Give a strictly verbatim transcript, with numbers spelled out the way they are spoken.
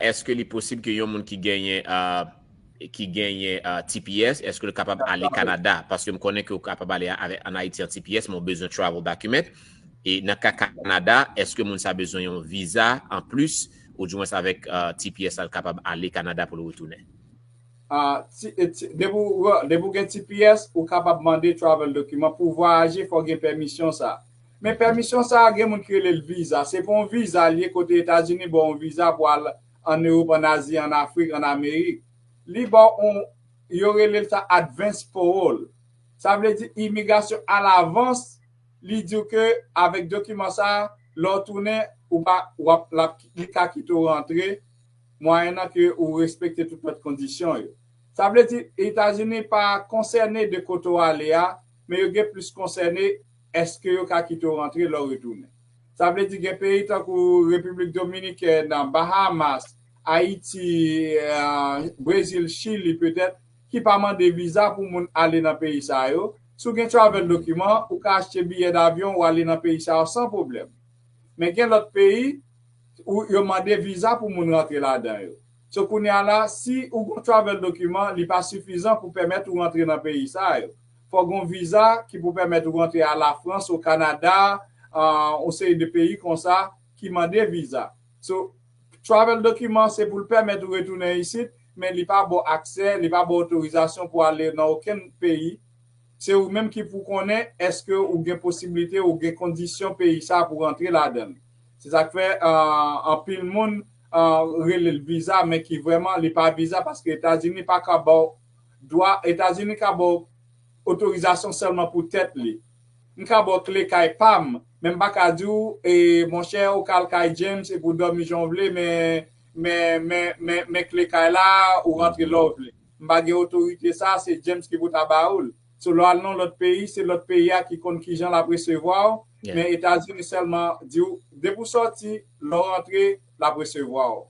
Èske li posib ke yon moun ki genyen uh, ki genyen uh, T P S, èske li kapab ale Kanada? Paske m konnen ke ou kapab ale an Ayiti an T P S, men ou bezwen travel document. E nan ka Kanada, èske moun sa bezwen yon viza an plis, ou di mwens avèk uh, T P S la, li kapab ale Kanada pou l retounen? Uh, depi w gen T P S, ou kapab mande travel document pou vwayaje, fò gen pèmisyon sa. Men pèmisyon sa a gen moun ki rele l viza. Se pa yon viza li ye kote Etazini ba w yon viza pou al ann Ewòp, ann Azi, ann Afrik, ann Amerik. Li ba w yon, yo rele l sa advance parole. Sa vle di imigrasyon alavans, li di w ke avèk dokiman sa a, lè w tounen, ou pa, w ap, l ap, li ka kite w rantre, mwayennan ke ou respekte tout lòt kondisyon yo. Sa vle di Etazini pa konsène de kote w ale a, men yo gen plis konsène èske yo ka kite w rantre lè w retounen. Sa vle di gen peyi tankou Repiblik Dominikèn, Bahamas, Ayiti, Brezil, Chili petèt, ki pa mande viza pou moun ale nan peyi sa yo. Si w gen travel dokiman, ou ka achte biyè davyon ou ale nan peyi sa yo san pwoblèm. Men gen lòt peyi, ou yo mande viza pou moun rantre ladan yo. So kounye a la, si ou gen travel dokiman, li pa sifizan pou pèmèt ou rantre nan peyi sa yo. Fò gen yon viza ki pou pèmèt ou rantre a Lafrans, o Kanada, yon seri de peyi konsa ki mande viza. So travel dokiman se pou l pèmèt ou retounen isit, men li pa ba w aksè, li pa ba w otorizasyon pou ale nan okenn peyi. Se ou menm ki pou konnen èske ou gen posiblite, ou gen kondisyon peyi sa pou rantre ladan l. Se sa k fè anpil moun rele l viza, men ki vrèman li pa viza paske Etazini pa ka ba w dwa, Etazini ka ba w otorizasyon sèlman pou tèt li. M ka ba w kle kay pa m, men m pa ka di w, e, monchè, ou ka al kay James epi w dòmi jan w vle, men men, men, men, men kle kay la, ou rantre lè w vle. M pa gen otorite sa, se James ki pou ta ba ou l. So lè w al nan lòt peyi, se lòt peyi a ki konn kijan l ap resevwa w, men Etazini sèlman di w, depi w sòti, lè w rantre, l ap resevwa w.